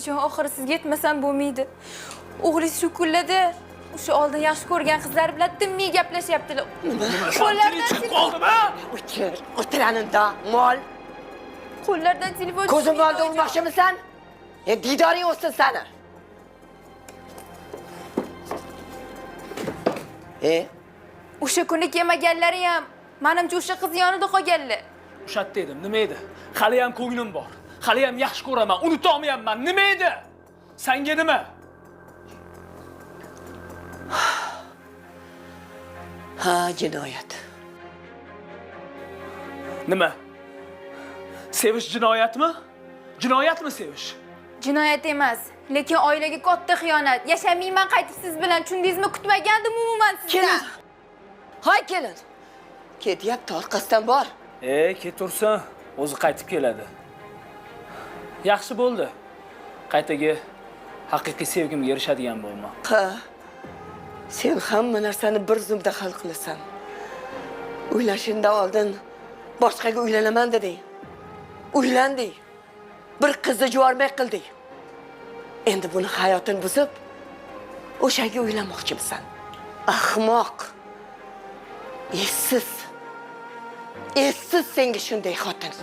Oyijon, oxiri sizga aytmasam bo'lmaydi. O'g'lingiz shu kunlarda o'sha oldin yaxshi ko'rgan qizlari bilan tinmay gaplashyaptilar. Qo'llaridan Chiqib qoldimi? O'tir, o'tir anında, mol. Qo'llaridan telefon Ko'zim tushmaydi, oldida oyijon. Urmoqchimisan? E, diydoring o'tsin sani. E, O'sha kuni kelmaganlari ham manimcha o'sha qiz yonida qolganlar. O'sha dedim, nima edi? Hali ham ko'nglim bor. Hali ham yaxshi ko'raman, unutolmayapman. Nima edi? Sanga nima? Ha, jinoyat. Nima? Sevish jinoyatmi? Jinoyatmi sevish? Jinoyat emas, lekin oilaga katta xiyonat. Yashamayman qaytib siz bilan, tushundingizmi? Kutmagandim umuman sizdan. Kelin. Hay kelin. Ketyapti, orqasidan bor. E, ketursin, o'zi qaytib keladi. Yaxshi bo'ldi. Qaytaga haqiqiy sevgimga erishadigan bo'lma. Ha. Sen hamma narsani bir zumda hal qilasan. Uylashingdan oldin boshqaga uylanaman deding. Uylanding. Bir qizni juvarmak qilding. Endi buni hayotini buzib, o'shanga uylanmoqchimisan? Ahmoq. Essiz. Essiz senga shunday xotin.